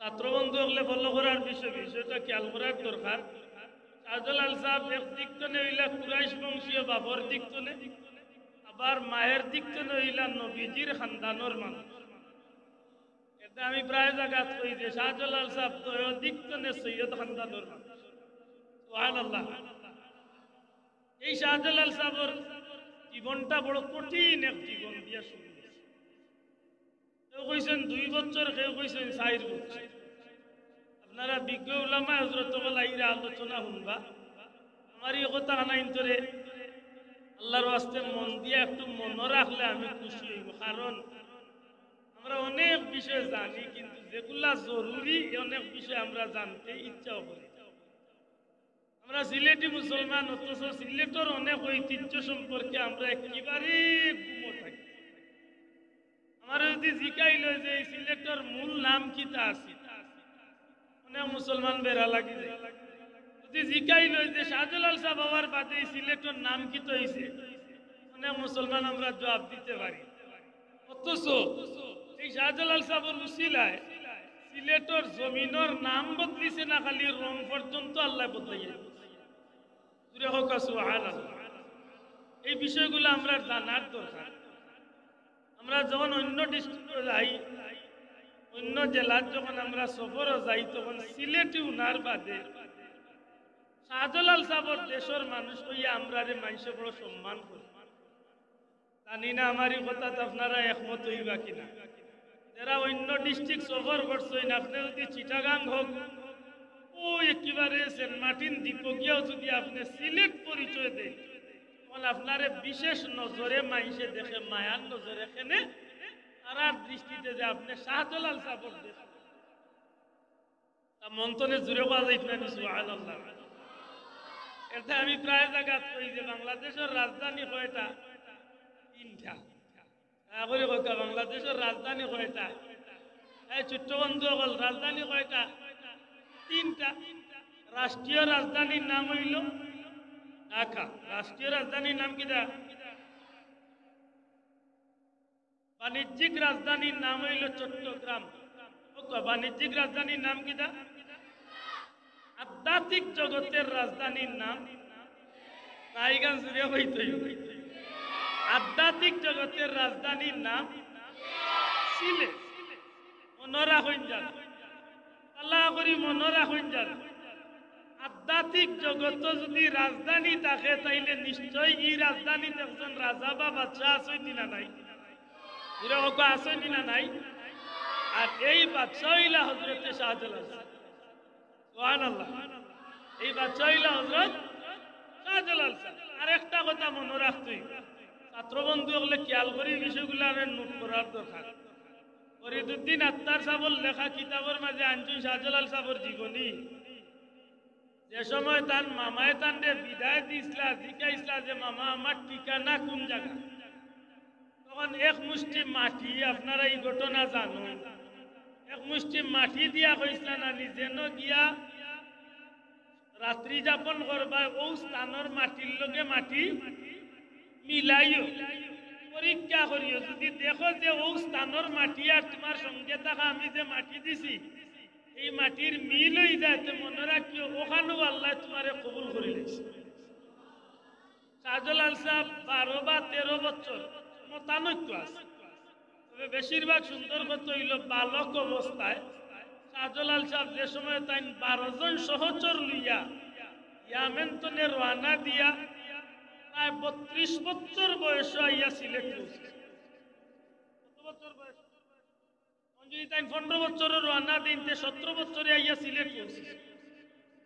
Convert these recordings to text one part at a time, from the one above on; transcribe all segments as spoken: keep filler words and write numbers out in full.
ছাত্র বন্ধু অকলে ফলো করার বিষয়, বিষয়টা খেয়াল করার দরকার। শাহজালাল সাহেব এক দিক তনে অইলা কুরাইশ বংশীয় বাপর দিক তনে, আবার মায়ের দিক তনে অইলা নবীজির খানদানর মানুষ। এতে আমি প্রায় জাগাত কই যে শাহজালাল সাহেব তো দিক তনে সৈয়দ খানদানর মানুষ। সুবহানাল্লাহ। এই শাহজালাল সাহেবর জীবনটা বড় কঠিন এক জীবন দিয়া শুরু অইছে। কেউ কইছেন দুই বছর, কেউ কইছেন চাইর বছর। আপনারা বিজ্ঞ উলামা হজরত অকল আইরা আলোচনা হুনবা। আমার এই কথা আনাইন্তরে আল্লাহর ওয়াস্তে মন দিয়া একটু মনো রাখলে আমি খুশি অইব, কারণ আমরা অনেক বিষয় জানি, কিন্তু যেগুলা জরুরি অনেক বিষয় আমরা জানতে ইচ্ছাও করি। আমরা সিলেটি মুসলমান, অথচ সিলেটর অনেক ঐতিহ্য সম্পর্কে আমরা একেবারে গুমো থাকি। আমারে যদি জিকাইল অয় যে এই সিলেটর মূল নাম কিতা আছিল, অনেক মুসলমান বেড়া লাগি যায়। যদি জিকাইল অয় যে শাহজালাল সাহেব আওয়ার বাদে এই সিলেটর নাম কিতা অইছে, অনেক মুসলমান আমরা জবাব দিতে পারি। অথচ এই শাহজালাল সাহেবর উসিলায় সিলেটর জমিনর নাম বদলিছে না, খালি রং পর্যন্ত আল্লায় বদলাইয়া দিছে। জুরে কউক্কা সুবহানাল্লাহ। এই বিষয়গুলো আমরা জানার দরকার। আমরা যখন অন্য ডিস্ট্রিক্টে যাই, অন্য জেলার যখন আমরা সফরও যাই, তখন সিলেটি হুনার বাদে শাহজালাল সাহেবর দেশর মানুষ অইয়া আমরারে মাইনষে বড় সম্মান করে। জানি না আমার এই কথাত আপনারা একমত অইবা কিনা। যারা অন্য ডিস্ট্রিক্ট সফর করছইন, আপনে যদি চিটাগাং হোক, ও একেবারে সেন্ট মার্টিন দ্বীপও গিয়াও যদি আপনে সিলেট পরিচয় দেইন, তখন আপনারে বিশেষ নজরে মাইনষে দেখে, মায়ার নজরে কেনে, তারার দৃষ্টিতে যে আপনে শাহজালাল সাহেবর দেশ। তা মন তনে জুরে কওয়া যাইত না নি, সুবহানাল্লাহ। এতে আমি প্রায় জাগাত কই যে বাংলাদেশর রাজধানী কয়টা? তিনটা। দয়া করি কউক্কা, বাংলাদেশর রাজধানী কয়টা? এই ছোট্ট বন্ধু অকল, রাজধানী কয়টা? তিনটা। রাষ্ট্রীয় রাজধানীর নাম অইলো ঢাকা। রাষ্ট্রীয় রাজধানীর নাম কিতা? বাণিজ্যিক রাজধানীর নাম অইলো চট্টগ্রাম। কউক্কা, বাণিজ্যিক রাজধানীর নাম কিতা? আধ্যাত্মিক জগতের রাজধানীর নাম? তাই গান জুড়ে হইতই। আধ্যাত্মিক জগতের রাজধানীর নাম সিলেট। মনো রাখইন যান, ভালা করি মনো রাখইন যান। আধ্যাত্মিক জগত যদি রাজধানী থাকে, তাইলে নিশ্চয় এই রাজধানীত একজন রাজা বা বাদশা আছইন নি না নাই? জুরে কউক্কা, আছইন নি না নাই? আর এই বাদশা অইলা হজরতে শাহজালাল। সুবহানাল্লাহ। এই বাদশা অইলা হজরত শাহজালাল সাহেব। আর একটা কথা মনো রাখতই, ছাত্র বন্ধু অকলে খেয়াল করি বিষয়গুলো আরে নোট করার দরকার। ফরিদুদ্দিন আত্তার সাহেবর লেখা কিতাবর মাঝে আনছইন শাহজালাল সাহেবর জীবনী। যে সময় তান মামায় তানরে বিদায় দিছলা, জিকাইছলা যে, "মামা, আমার ঠিকানা কোন জাগা?" তখন এক মুষ্টি মাটি, আপনারা এই ঘটনা জানইন, এক মুষ্টি মাটি দিয়া কইছলা না নি, যেন গিয়া রাত্রি যাপন করবায়, অউ স্থানর মাটির লগে মাটি মিলাইও, পরীক্ষা করিও। যদি দেখো যে অউ স্থানর মাটি আর তুমার সঙ্গে থাকা আমি যে মাটি দিছি, এই মাটির মিল অই যায়, তে মনো রাখিও, অখানউ আল্লায় তুমারে কবুল করিলাইছে। শাহজালাল সাহেব বারো বা তেরো বছর, মতানৈক্য আছে, তবে বেশিরভাগ সুন্দর কথা অইলো বালক অবস্থায় শাহজালাল সাহেব যে সময় তাইন বারো জন সহচর লইয়া ইয়ামেন তনে রওয়ানা দিয়া প্রায় বত্রিশ বছর বয়সে আইয়া সিলেট পৌঁছছে। কত বছর বয়স? তখন যদি তাইন পনেরো বছরে রওয়ানা দেইন, তে সতেরো বছরে আইয়া সিলেট পৌঁছছে।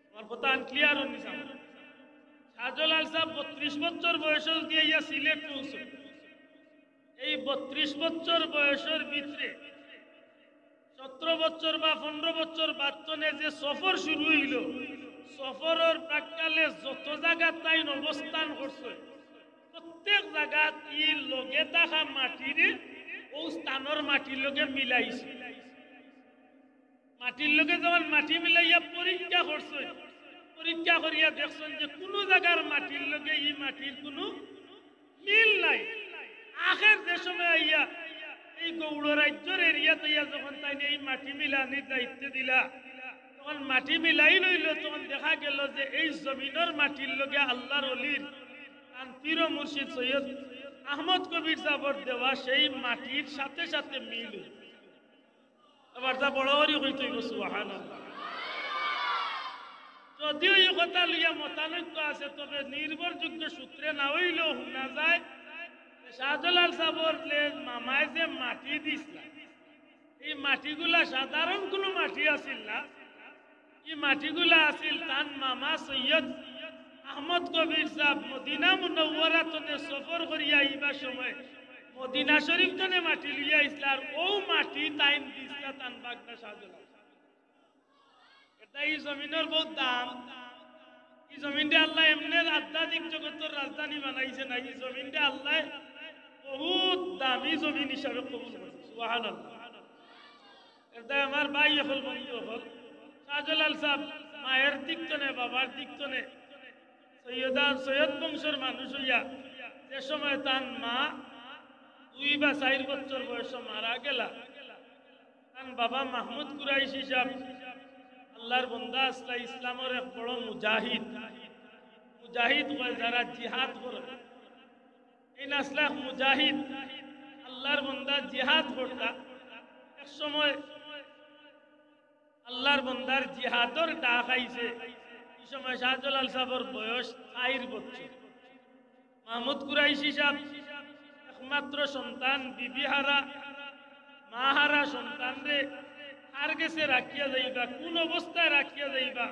আমার কথা আনক্লিয়ার অইছে নি? শাহজালাল সাহেব বত্রিশ বছর বয়সে যদি আইয়া সিলেট পৌঁছছে, এই বত্রিশ বছর বয়সের ভিতরে সতেরো বছর বা পনেরো বছর বাদ তনে যে সফর শুরু অইলো, সফরর প্রাক্কালে যত জাগাত তাইন অবস্থান করছে, প্রত্যেক জাগাত ই লগে থাকা মাটিরে অউ স্থানর মাটির লগে মিলাইছে। মাটির লগে যখন মাটি মিলাইয়া পরীক্ষা করছইন, পরীক্ষা করিয়া দেখছইন যে কুনু জাগার মাটির লগে ই মাটির কুনু মিল নাই। আখের যে সময় আইয়া এই গৌড় রাজ্যর এরিয়াত আইয়া যখন তাইন এই মাটি মিলানির দায়িত্ব দিলা, তখন মাটি মিলাই লইল, তখন দেখা গেল যে এই জমিনর মাটির লগে আল্লাহর অলির তান পীর ও মুর্শিদ সৈয়দ আহমদ কবির সাহেবর দেওয়া সেই মাটির সাথে সাথে মিল অইল। আবার তা বড় করি কইতে অইব, সুবহানাল্লাহ। যদিও এই কথা লইয়া মতানৈক্য আছে, তবে নির্ভরযোগ্য সূত্রে না অইলেও হুনা যায় যে শাহজালাল সাহেবর যে মামায় যে মাটি দিছলা, এই মাটিগুলা সাধারণ কোনো মাটি আছিল না। এই মাটিগুলা আছিল তান মামা সৈয়দ আহমদ কবির সাহেব মদিনা মুনাওয়ারা তনে সফর করিয়া আইবার সময় মদিনা শরীফ তনে মাটি লইয়া আইছলা, আর অউ মাটি তাইন দিছলা তান ভাগনা শাহজালাল। এটা এই জমিনর বহুত দাম। এই জমিনটা আল্লাহ এমনে আধ্যাত্মিক জগতর রাজধানী বানাইছে না, এই জমিনটা আল্লাহ বহুত দামি জমিন হিসাবে কবুল করছে। সুবহানাল্লাহ। এটা আমার ভাই অকল, বন্ধু অকল, শাহজালাল সাহেব মায়ের দিক তনে, বাবার দিক তনে সৈয়দা, সৈয়দ বংশর মানুষ অইয়া যে সময় তান মা দুই বা চাইর বছর বয়সে মারা গেলা, তান বাবা মাহমুদ কুরাইশি সাহেব আল্লাহর বন্দা আছলা, ইসলামর এক বড় মুজাহিদ। মুজাহিদ অয় যারা জিহাদ করে, এই আছলা এক মুজাহিদ, আল্লাহর বন্দা জিহাদ করতা। এক সময় আল্লাহর বন্দার জিহাদর ডাক আইছে। এই সময় শাহজালাল সাহেবর বয়স চাইর বছর। মাহমুদ কুরাইশি সাহেব একমাত্র সন্তান, বিবি হারা, মা হারা সন্তানরে কার গেছে রাখিয়া যাইবা, কোন অবস্থায় রাখিয়া যাইবা?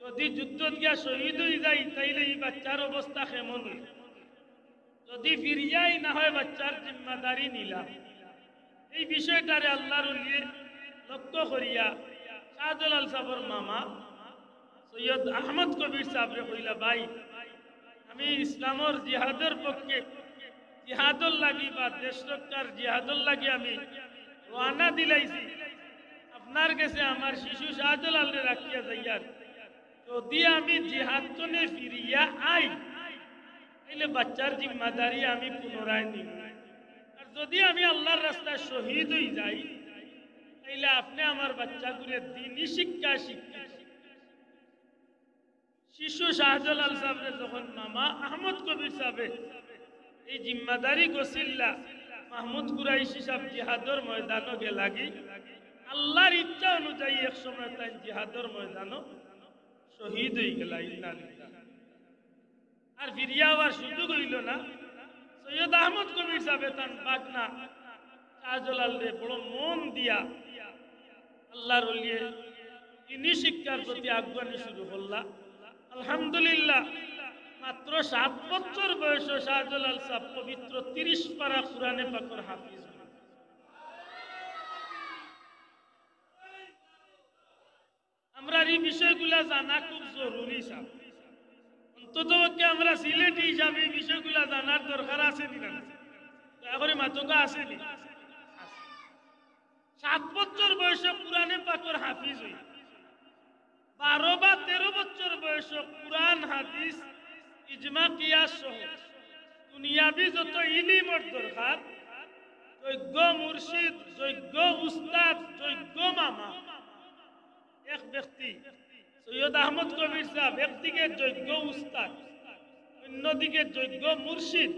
যদি যুদ্ধত গিয়া শহীদ অই যাই, তাইলে এই বাচ্চার অবস্থা কেমন অইব? যদি ফিরিয়াই না হয়, বাচ্চার জিম্মাদারি নিলা। এই বিষয়টারে আল্লাহর ওলিয়ে লক্ষ্য করিয়া শাহজালাল সাহেবর মামা সৈয়দ আহমদ কবির সাহেবরে কইলা, "ভাই, আমি ইসলামর জিহাদর পক্ষে, জিহাদর লাগি বা দেশ রক্ষার জিহাদর লাগি আমি রওয়ানা দিলাইছি। আপনার গেছে আমার শিশু শাহজালালরে রাখিয়া যাইয়ার। যদি আমি জিহাদ তনে ফিরিয়া আই, তাইলে বাচ্চার জিম্মাদারি আমি পুনরায় নিমু। আর যদি আমি আল্লাহর রাস্তায় শহীদ অই যাই, তাইলে আপনে আমার বাচ্চাগুরে দ্বীনি শিক্ষা শিক্ষিত।" শিশু শাহজালাল সাহেবরে যখন মামা আহমদ কবির সাহেবে এই জিম্মাদারি গছিলা, মাহমুদ কুরাইশি সাহেব জিহাদর ময়দানো গেলাগি, আল্লাহর ইচ্ছা অনুযায়ী এক সময় তাইন জিহাদর ময়দানো শহীদ অই গেলা। ইন্না লিল্লাহ। আর ফিরিয়া আবার সুযোগ অইল না। সৈয়দ আহমদ কবির সাহেবে তান ভাগনা শাহজালালরে বড় মন দিয়া আল্লাহর ওলিয়ে দ্বীনি শিক্ষার প্রতি আগুয়ানি শুরু করলা। আলহামদুলিল্লাহ, মাত্র সাত বছর বয়সে শাহজালাল সাহেব পবিত্র তিরিশ পারা কোরআনে পাকর হাফিজ অইলা। আমরার এই বিষয়গুলা জানা খুব জরুরি, সাব। অন্তত পক্ষে আমরা সিলেটি হিসাবে এই বিষয়গুলা জানার দরকার আছে নি না? দয়া করি মাতউক্কা, আছে নি? আছে। সাত বছর বয়সে কোরআনে পাকর হাফিজ অইলা। বারো বা তেরো বছর বয়সে কোরআন, হাদিস, ইজমা, কিয়াস সহ দুনিয়াবি যত ইলিমর দরকার, যোগ্য মুর্শিদ, যোগ্য উস্তাদ, যোগ্য মামা, এক ব্যক্তি সৈয়দ আহমদ কবির সাহেব একদিকে যোগ্য উস্তাদ, অন্যদিকে যোগ্য মুর্শিদ,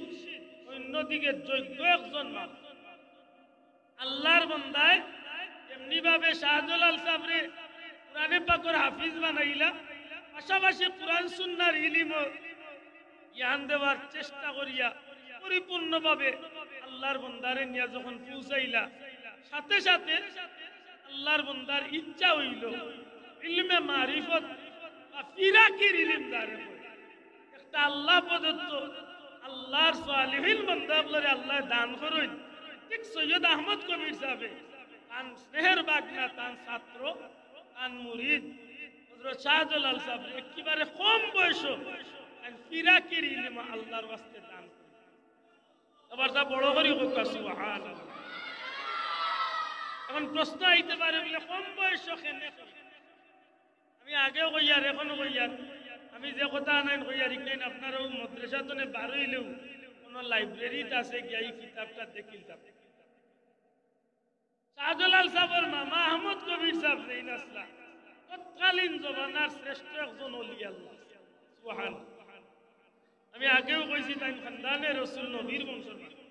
অন্যদিকে যোগ্য একজন মামা। আল্লাহর বন্দায় এমনিভাবে শাহজালাল সাহেবরে কোরআনে পাকর হাফিজ বানাইলা, পাশাপাশি কোরআন সুন্নাহর ইলিমও জ্ঞান দেওয়ার চেষ্টা করিয়া পরিপূর্ণভাবে আল্লাহর বন্দারে নিয়া যখন পৌঁছাইলা, সাথে সাথে আল্লাহর বন্দার ইচ্ছা অইল ইলমে মারিফত বা ফিরাকির ইলিম যারে কয়। একটা আল্লাহ প্রদত্ত, আল্লাহর সালিহিন বন্দা অকলরে আল্লায় দান করইন। ঠিক সৈয়দ আহমদ কবির সাহেবে তান স্নেহের ভাগনা, তান ছাত্র, তান মুরিদ হযরত শাহজালাল সাহেবরে একেবারে কম বয়সে তান ফিরাকির ইলিম আল্লাহর ওয়াস্তে দান করইন। আবার তা বড় করি কউক্কা, সুবহানাল্লাহ। এখন প্রশ্ন আইতে পারে বলে, কম বয়সে কেনে? আমি আগেও কইয়ার, এখনো কইয়ার, আমি যে কথা আনাইন কইয়ার, ইখান আপনারা অউ মাদ্রাসা তনে বারইলেও কোনো লাইব্রেরিত আছে, গিয়া এই কিতাবটা দেখিলতা। শাহজালাল সাবর মামা আহমদ কবির সাব যেইন আছলা, তৎকালীন জমানার শ্রেষ্ঠ একজন অলি আল্লাহ। সুবহানাল্লাহ। আমি আগেও কইছি, তাইন খানদানে রসুল নবীর বংশর মানুষ।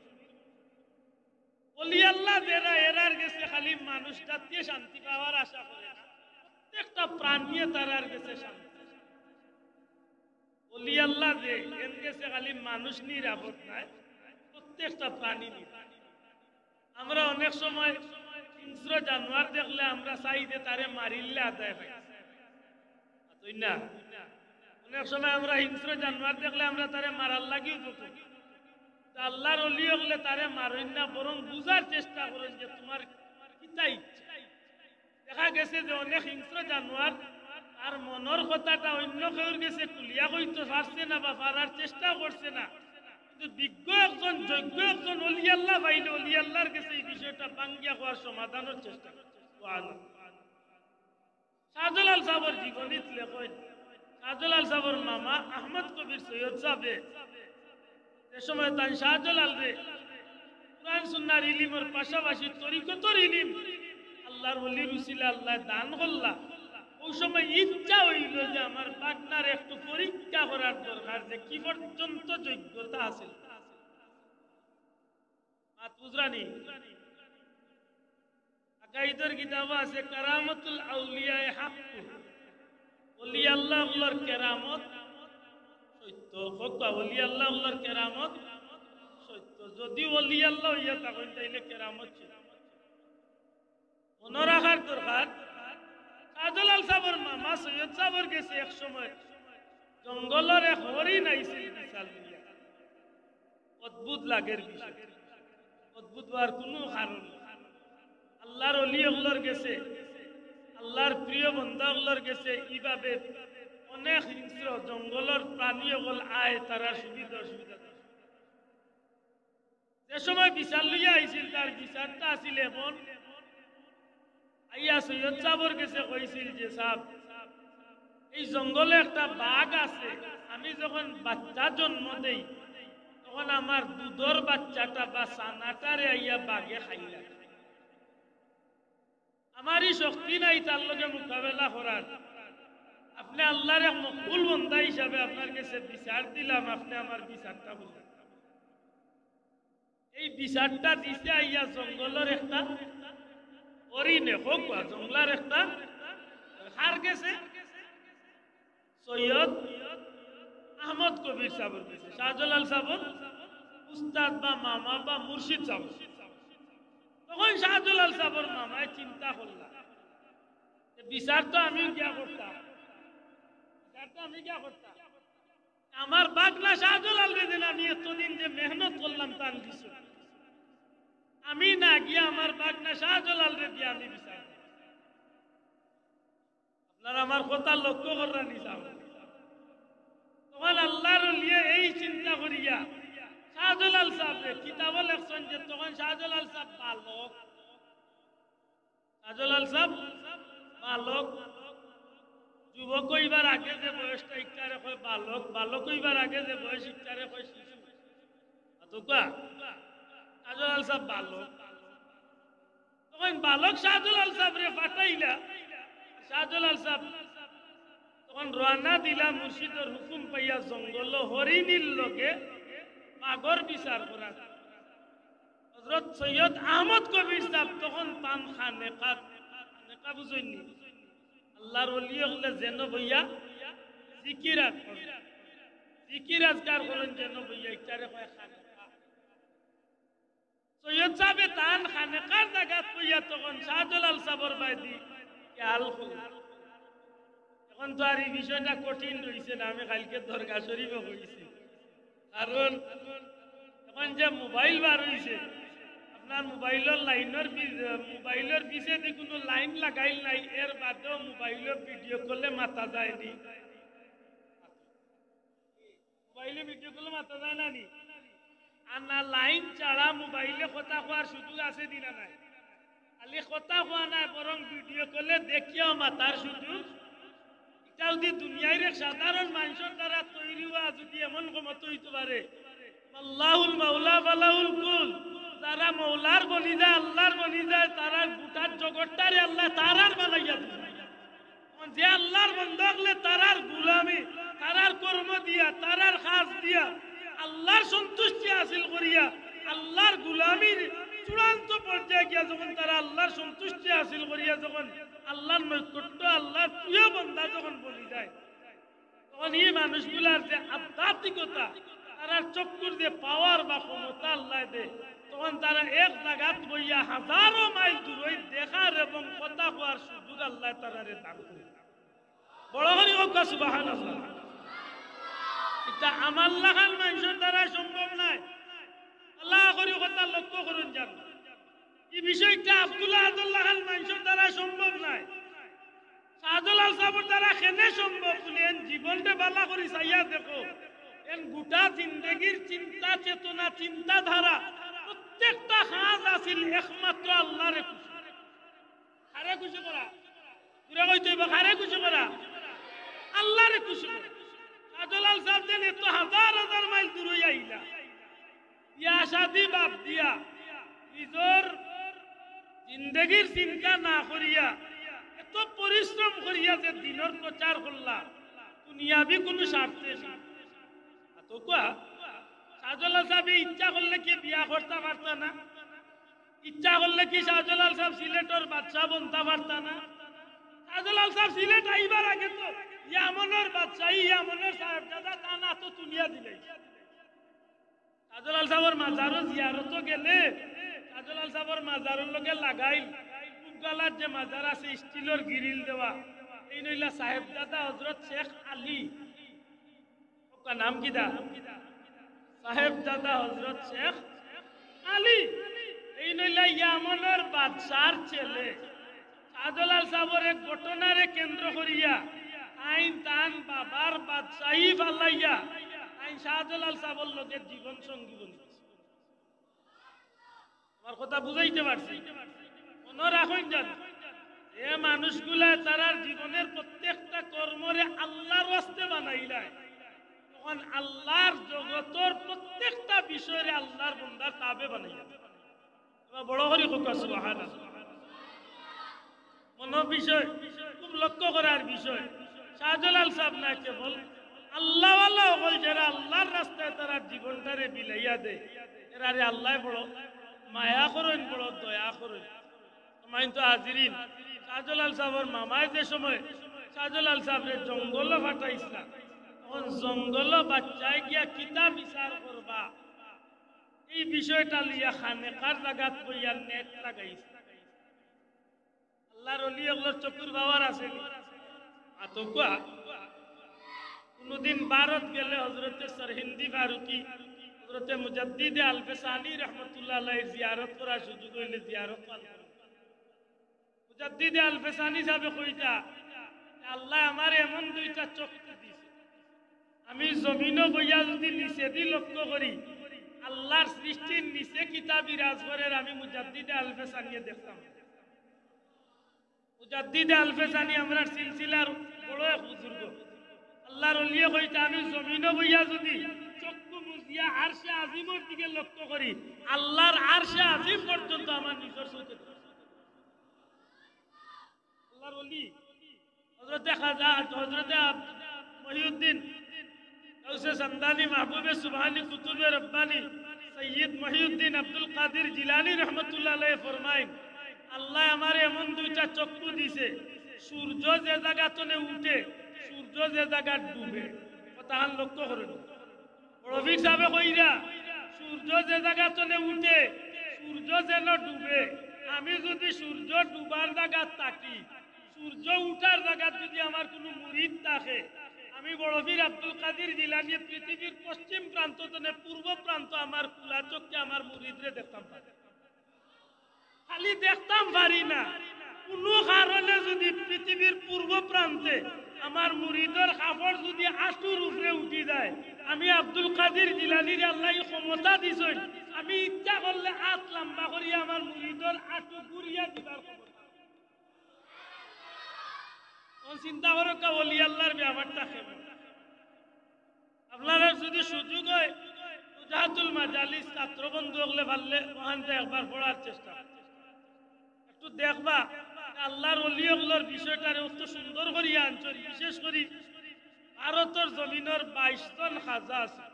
অলি আল্লাহ যেরা, এরার গেছে খালি মানুষ জাতিয়ে শান্তি পাওয়ার আশা করে না, প্রত্যেকটা প্রাণীয়ে তারার গেছে শান্তি। অলি আল্লাহ যে, এন গেছে খালি মানুষ নিরাপদ নায়, প্রত্যেকটা প্রাণী নিরাপদ। আমরা অনেক সময় হিংস্র জানোয়ার দেখলে আমরা চাই যে তারে মারিলে আদায় পাই, তাই না? অনেক সময় আমরা হিংস্র জানোয়ার দেখলে আমরা তারে মারার লাগিও যতন। তো আল্লাহর অলি অকলে তারে মারইন না, বরং বুঝার চেষ্টা করইন যে তোমার কিতা ইচ্ছা। দেখা গেছে যে অনেক হিংস্র জানোয়ার তার মনর কথাটা অন্য কেউর গেছে খুলিয়া কইতো পারছে না বা পারার চেষ্টাও করছে না, কিন্তু বিজ্ঞ একজন, যোগ্য একজন অলি আল্লাহ পাইলে অলি আল্লাহর গেছে এই বিষয়টা ভাঙ্গিয়া কওয়ার সমাধানর চেষ্টা করে। সুবহানাল্লাহ। শাহজালাল সাবর জীবনীত লেখইন, শাহজালাল সাবর মামা আহমদ কবির সৈয়দ সাবে যে সময় তান শাহজালালরে কুরআন সুন্নাহর ইলিমর পাশাপাশি তরিকতর ইলিম আল্লাহর ওলির উসিলা আল্লায় দান করলা, অউ সময় ইচ্ছা অইলো যে আমার ভাগনার একটু পরীক্ষা করার দরকার যে কি পর্যন্ত যোগ্যতা আছে। মাত বুঝরানি? আকাইদর কিতাবো আছে, কারামাতুল আউলিয়ায়ে হাক্কুন, অলি আল্লাহ অকলর কেরামত সত্য। কউক্কা, অলি আল্লাহ অকলর কেরামত সত্য। যদি অলি আল্লাহ অইয়া থাকইন, তাইলে কেরামত সত্য। মনো রাখার দরকার, শাহজালাল সাবর মামা সৈয়দ সাবর গেছে এক সময় জঙ্গলর এক হরিণ আইছিল বিশাল লইয়া। অদ্ভুত লাগের বিষয়, অদ্ভুত অওয়ার কুনু কারণ নাই। আল্লাহর অলি অকলর গেছে, আল্লাহর প্রিয় বন্দা অকলর গেছে ইভাবে অনেক হিংস্র জঙ্গলর প্রাণী অকল আয়, তারার সুবিধা অসুবিধা দেখে। যে সময় বিচার লইয়া আইছিল, তার বিচারটা আছিল এমন, আইয়া সৈয়দ সাবর গেছে কইছিল যে, "সাব, এই জঙ্গলে একটা বাঘ আছে, আমি যখন বাচ্চা জন্ম দেই, তখন আমার দুধর বাচ্চাটা বা ছানাটারে আইয়া বাঘে খাইলা। আমার ই শক্তি নাই তার লগে মোকাবেলা করার। আপনে আল্লাহর এক মকবুল বন্দা হিসাবে আপনার গেছে বিচার দিলাম, আপনে আমার বিচারটা বুঝেন।" এই বিচারটা দিছে আইয়া জঙ্গলর একটা হরিণে, কউক্কা, জঙ্গলর একটা, কার গেছে? সৈয়দ আহমদ কবির সাবর গেছে, শাহজালাল সাবর উস্তাদ বা মামা বা মুর্শিদ সাব। তখন শাহজালাল সাবর মামায় চিন্তা করলা, যে বিচার তো আমিও গিয়া করতাম, বিচার তো আমি গিয়া করতাম। আমার ভাগনা শাহজালালরে যেন আমি এতদিন যে মেহনত করলাম তান পিছে, আমি না গিয়া আমার ভাগনা শাহজালালরে দিয়া আমি বিচার করতাম। আপনারা আমার কথা লক্ষ্য কররা নি সাব? তখন আল্লাহর ওলিয়ে এই চিন্তা করিয়া শাহজালাল সাবরে কিতাবো লেখছইন যে তখন শাহজালাল সাব বালক, শাহজালাল সাব বালক, যুবক অইবার আগে যে বয়সটা ইকটারে কয় বালক, বালক অইবার আগে যে বয়স ইকটারে কয় শিশু। অতকা শাহজালাল সাব বালক। তখন বালক শাহজালাল সাবরে পাঠাইলা। শাহজালাল সাব তখন রওয়ানা দিলা মুর্শিদর হুকুম পাইয়া জঙ্গলো হরিণীর লগে বাঘর বিচার করার। হযরত সৈয়দ আহমদ কবির সাব তখন তান খানেকাত, খানেকা বুঝইন নি? আল্লাহর ওলি অকলে যেন বইয়া জিকির আজকার করইন, জিকির আজকার করইন যেন বইয়া, ইকটারে কয় খানেকা। সৈয়দ সাবে তান খানেকার জাগাত বইয়া তখন শাহজালাল সাবর বায়দি খেয়াল করইন। এখন তো আর ই বিষয়টা কঠিন রইছে না, আমি কাইলকে দরগা শরীফো কইছি। কারণ এখন যে মোবাইল বার অইছে, আপনার মোবাইলর লাইনর বি-, মোবাইলর পিছেদি কুনু লাইন লাগাইল নাই, এর বাদেও মোবাইলো ভিডিও কলে মাতা যায়নি। মোবাইলো ভিডিও কলে মাতা যায় না নি? আর না লাইন ছাড়া মোবাইলো কথা কওয়ার সুযোগ আছে নি না নাই? খালি কথা কওয়া নায়, বরং ভিডিও কলে দেখিয়াও মাতার সুযোগ। ইটা যদি দুনিয়ার এক সাধারণ মানষর দ্বারা তৈরি অওয়া যদি এমন ক্ষমতা অইতো পারে, আল্লাহুল মাওলা ফালাহুল কুল, তারা মৌলার বনি যায়, আল্লাহর বনি যায়, তারার গোটার জগৎটারে আল্লায় তারার বানাইয়া দিবা। যে আল্লাহর বন্দা অকলে তারার গুলামি, তারার কর্ম দিয়া, তারার কাজ দিয়া আল্লাহর সন্তুষ্টি হাসিল করিয়া, আল্লাহর গুলামির চূড়ান্ত পর্যায়ে গিয়া যখন তারা আল্লাহর সন্তুষ্টি হাসিল করিয়া যখন আল্লাহর নৈকট্য, আল্লাহর প্রিয় বন্দা যখন বনি যায়, তখন এই মানুষগুলার যে আধ্যাত্মিকতা, তারার চক্ষুর যে পাওয়ার বা ক্ষমতা আল্লায় দে, তখন তারা এক জাগাত বইয়া হাজারো মাইল দূরই দেখার এবং কথা কওয়ার সুযোগ আল্লায় তারারে দান করে। বড় করি কউক্কা সুবহানাল্লাহ। ইটা আমার লাখান মানষর দ্বারা সম্ভব নায়। আল্লাহ করি কথা লক্ষ্য করুন যান। এই বিষয়টা আব্দুল আহাদর লাখান মানষর দ্বারা সম্ভব নায়। শাহজালাল সাহেবর দ্বারা কেনে সম্ভব? বলে, এন জীবনটা বালা করি চাইয়া দেখো, এন গোটা জিন্দেগির চিন্তা চেতনা, চিন্তাধারা, প্রত্যেকটা কাজ আছিল একমাত্র আল্লাহরে খুশি। কারে খুশি করা? পুরা কইতে হইব, কারে খুশি করা? আল্লাহরে খুশি করা। শাহজালাল সাহেব যেন এত হাজার হাজার মাইল দূরই আইলা, বিয়া শাদি বাদ দিয়া, নিজর জিন্দেগির চিন্তা না করিয়া, এত পরিশ্রম করিয়া যে দিনর প্রচার করলা, দুনিয়াবি কোনো স্বার্থে না। তো কুয়া, শাহজালাল সাহেব ইচ্ছা করলে কি বিয়া করতা পারতা না? ইচ্ছা করলে কি শাহজালাল সাহেব সিলেটর বাদশা বনতা পারতা না? শাহজালাল সাহেব সিলেট আইবার আগে তো ইয়ামনর বাদশাহী, ইয়ামনর সাহেবজাদা তান আতো তুলিয়া দিলে। শাহজালাল সাহেবর মাজারো জিয়ারতো গেলে শাহজালাল সাহেবর মাজারর লগে লাগাইল পুবগালার যে মাজার আছে স্টিলর গিরিল দেওয়া, এইন অইলা সাহেবজাদা হজরত শেখ আলী। ওকা নাম কিতা? সাহেবজাদা হজরত শেখ আলী। এইন অইলা ইয়ামনর বাদশার ছেলে। শাহজালাল সাহেবর এক ঘটনারে কেন্দ্র করিয়া আইন তান বাবার বাদশাহী ফালাইয়া আইন শাহজালাল সাহেবর লগে জীবন সঙ্গী বনিছে। আমার কথা বুঝাইতে পারছি? মনো রাখইন যেন, যে মানুষগুলায় তারার জীবনের প্রত্যেকটা কর্মরে আল্লাহর ওয়াস্তে বানাইলায়, তখন আল্লাহর জগতর প্রত্যেকটা বিষয়রে আল্লাহর বন্দার তাবে বানাইয়া। এবার বড় করি কউক্কা সুবহানাল্লাহ। মনো বিষয়, খুব লক্ষ্য করার বিষয়। শাহজালাল সাহেব না কেবল আল্লাহওয়ালা অকল, যেরা আল্লাহর রাস্তায় তারার জীবনটারে বিলাইয়া দেয়, এরারে আল্লায় বড় মায়া করইন, বড় দয়া করইন। সম্মানিত হাজিরিন, শাহজালাল সাহেবর মামায় যে সময় শাহজালাল সাহেবরে জঙ্গলো ফাটাইছলা, তখন জঙ্গলো বাদশায় গিয়া কিতা বিচার করবা, এই বিষয়টা লইয়া খানেকার জাগাত বইয়া net লাগাইছলা। আল্লাহর অলি অকলর চকুর পাওয়ার আছে নি? আতকুয়া। কোনোদিন ভারত গেলে হজরতে সরহিন্দি ফারুকি, হজরতে মুজাদ্দিদে আলফে সানি রহমতুল্লাহ আলাইহির জিয়ারত করার সুযোগ অইলে জিয়ারত পাইবা। মুজাদ্দিদে আলফে সানি সাহেবে কইতা, আল্লায় আমারে এমন দুইটা চক্ষু দিছে, আমি জমিনো বইয়া যদি নিচেদি লক্ষ্য করি, আল্লাহর সৃষ্টির নিচে কিতা বিরাজ করের আমি মুজাদ্দিদে আলফে সানিয়ে দেখতাম। মুজাদ্দিদে আলফে সানি আমরার সিলসিলার বড় এক বুজুর্গ। আল্লাহর অলিয়ে কইতা, আমি জমিনো বইয়া যদি চক্ষু মুজিয়া আরশে আজিমর দিকে লক্ষ্য করি, আল্লাহর আরশে আজিম পর্যন্ত আমার নিজর চোখে দেখা। আল্লাহর অলি হজরতে খাজা, হজরতে আব-, মহিউদ্দিন, গাউসে সামদানি, মাহবুবে সুবহানি, কুতুবে রব্বানি, সৈয়দ মহিউদ্দিন আব্দুল কাদির জিলানী রহমতুল্লাহ আলাইহি ফরমাইন, আল্লায় আমারে এমন দুইটা চক্ষু দিছে, সূর্য যে জাগাতনে উঠে, সূর্য যে জাগাত ডুবে। কথাখান লক্ষ্য করইন। বড় পীর সাহেবে কইরা, সূর্য যে জাগাতনে উঠে, সূর্য যেন ডুবে। আমি যদি সূর্য ডুবার জাগাত থাকি, সূর্য উঠার জাগাত যদি আমার কোনো মুরিদ থাকে, আমি বড় পীর আব্দুল কাদির জিলানী পৃথিবীর পশ্চিম প্রান্ত তনে পূর্ব প্রান্ত আমার খোলা চক্ষে আমার মুরিদরে দেখতাম পারি। খালি দেখতাম পারি না, কোনো কারণে যদি পৃথিবীর পূর্ব প্রান্তে আমার মুরিদর কাপড় যদি আঁটুর উপরে উঠি যায়, আমি আব্দুল কাদির জিলানীরে আল্লায় ক্ষমতা দিছইন, আমি ইচ্ছা করলে আত লম্বা করি আমার মুরিদর আঁটু ঘুরিয়া দিবার ক্ষমতা। তখন চিন্তা করউক্কা, ওলি আল্লাহর ব্যাপারটা কেমন। আপনারার যদি সুযোগ হয়, ইফতাহাতুল মাজালিস ছাত্র বন্ধু অকলে পারলে অখানটা একবার পড়ার চেষ্টা করো। একটু দেখবা, আল্লাহর ওলি অকলর বিষয়টারে অত সুন্দর করিয়া আনছইন, বিশেষ করি ভারতর জমিনর বাইশ জন খাজা আছে।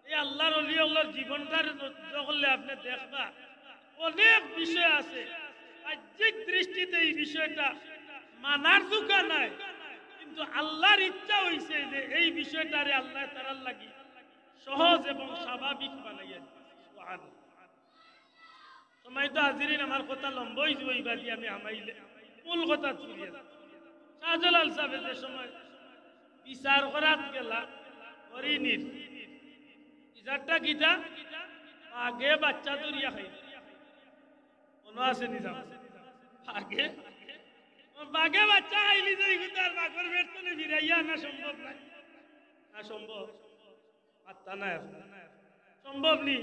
এই আল্লাহর ওলি অকলর জীবনটারে নজর করলে আপনে দেখবা, অনেক বিষয় আছে, বাহ্যিক দৃষ্টিতে এই বিষয়টা মানার যোগ্য নায়, কিন্তু আল্লাহর ইচ্ছা অইছে যে এই বিষয়টারে আল্লায় তারার লাগি সহজ এবং স্বাভাবিক বানাইয়া দিছে। সুবহানাল্লাহ। সম্মানিত হাজিরিন, আমার কথা লম্বা অইযিবো, ইবাদি আমি হামাইলে মূল কথাত ফিরিয়া যাই। শাহজালাল সাহেবে যে সময় বিচার করাত গেলা হরিণীর, বিচারটা কিতা? বাঘে বাচ্চা ধরিয়া খাইল। মনো আছে নি? বাঘে, বাঘে বাচ্চা খাইলিছে, ইগুতার বাঘর পেট তনে ফিরাইয়া আনা সম্ভব নায়। না সম্ভব? পাত্তা নাই এখন। সম্ভব নি?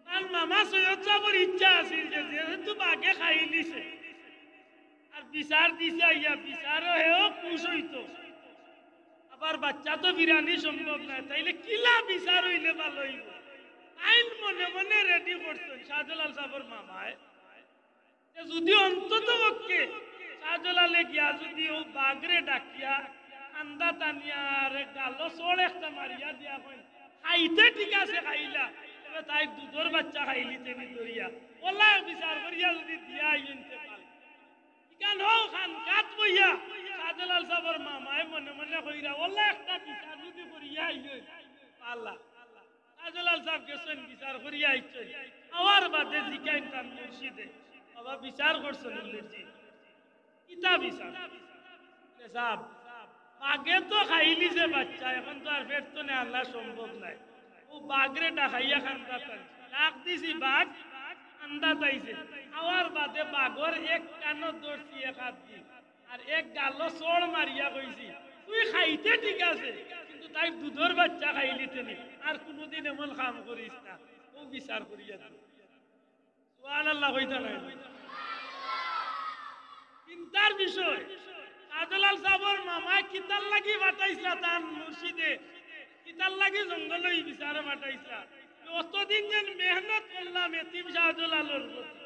তান মামা সৈয়দ সাহেবর ইচ্ছা আছিল যে যেহেতু বাঘে খাইলিছে আর বিচার দিছে আইয়া, বিচারো হেও খুশ অইতো, আবার বাচ্চা তো ফিরানি সম্ভব নায়, তাইলে কিলা বিচার অইলে ভালা অইবো? তাইন মনে মনে রেডি করছইন শাহজালাল সাহেবর মামায় যে যদি অন্তত পক্ষে শাহজালালে গিয়া যদি অউ বাঘরে ডাকিয়া কান্দাত আনিয়া আর গালো চড় একটা মারিয়া দিয়া কইন, "খাইতে ঠিক আছে খাইলা, তবে তাইর দুধর বাচ্চা খাইলিতে নি ধরিয়া।" অলা বিচার করিয়া যদি দিয়া আইন তে ভালা। ইখান হউ খানকাত বইয়া শাহজালাল সাহেবর মামায় মনে মনে কইরা, "অলা একটা বিচার যদি করিয়া আইন, ভালা।" শাহজালাল সাহেব গেছইন, বিচার করিয়া আইছইন। আওয়ার বাদে জিকাইন তান মুর্শিদে, "বাবা, বিচার করছো নি?" বলে, "জি।" "কিতা বিচার?" বলে, "সাব, বাঘে তো খাইলিছে বাচ্চা, এখন তো আর পেট তনে আনা সম্ভব নায়। অউ বাঘরে ডাকাইয়া কান্দাত আনছি, ডাক দিছি, বাঘ কান্দাত আইছে। আওয়ার বাদে বাঘর এক কানো ধরছি এক আত দি, আর এক গালো চড় মারিয়া কইছি, 'তুই খাইতে ঠিক আছে, কিন্তু তাইর দুধর বাচ্চা খাইলিতে নি, আর কুনুদিন এমন কাম করিস না।' অউ বিচার করিয়া দিন।" সুবহানাল্লাহ কইতা নায়? চিন্তার বিষয়। শাহজালাল সাহেবর মামায় কিতার লাগি পাঠাইছলা তান মুর্শিদে, কিতার লাগি জঙ্গলো ই বিচারো পাঠাইছলা? অতদিন যেন মেহনত করলাম এতিম শাহজালালর প্রতি,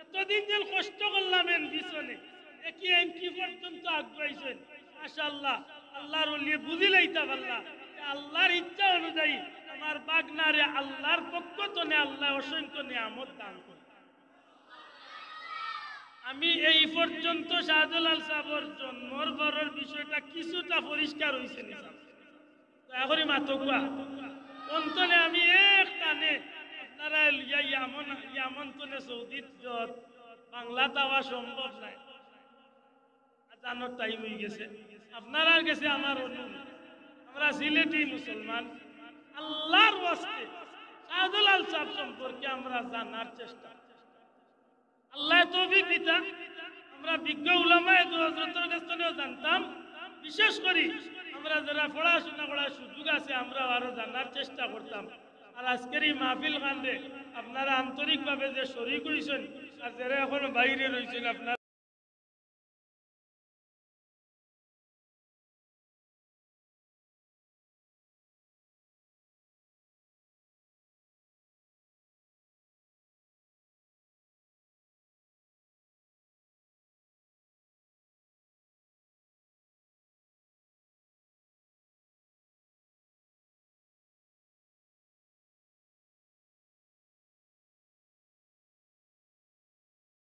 এতদিন যেন কষ্ট করলাম এন পিছনে, দেখি এন কি পর্যন্ত আগুয়াইছইন। মাশাআল্লাহ, আল্লাহর ওলিয়ে বুঝিলাইতা পারলা যে আল্লাহর ইচ্ছা অনুযায়ী আমার বাগনারে আল্লাহর পক্ষ তনে আল্লায় অসংখ্য নিয়ামত দান করে। আমি এই পর্যন্ত শাহজালাল সাহেবর জন্মর ঘরর বিষয়টা কিছুটা পরিষ্কার অইছে নি সাব? দয়া করি মাতউক্কা। অন্তনে আমি এক টানে আপনারারে লইয়া ইয়ামন, ইয়ামন তনে সৌদিত যত বাংলাত আওয়া সম্ভব নায়। আজানর টাইম অইগেছে। আপনারার গেছে আমার অনুরোধ, আমরা সিলেটি মুসলমান, আল্লাহর ওয়াস্তে শাহজালাল সাহেব সম্পর্কে আমরা জানার চেষ্টা। আল্লায় তৌফিক দিতা, আমরা বিজ্ঞ উলামায়ে হযরতর গেছ তনেও জানতাম। বিশেষ করি আমরা যেরা পড়াশুনা করার সুযোগ আছে, আমরাও আরো জানার চেষ্টা করতাম। আর আজকের ই মাহফিল খানরে আপনারা আন্তরিকভাবে যে শরিক অইছইন আর যেরা এখন বাইরে রইছইন, আপনারা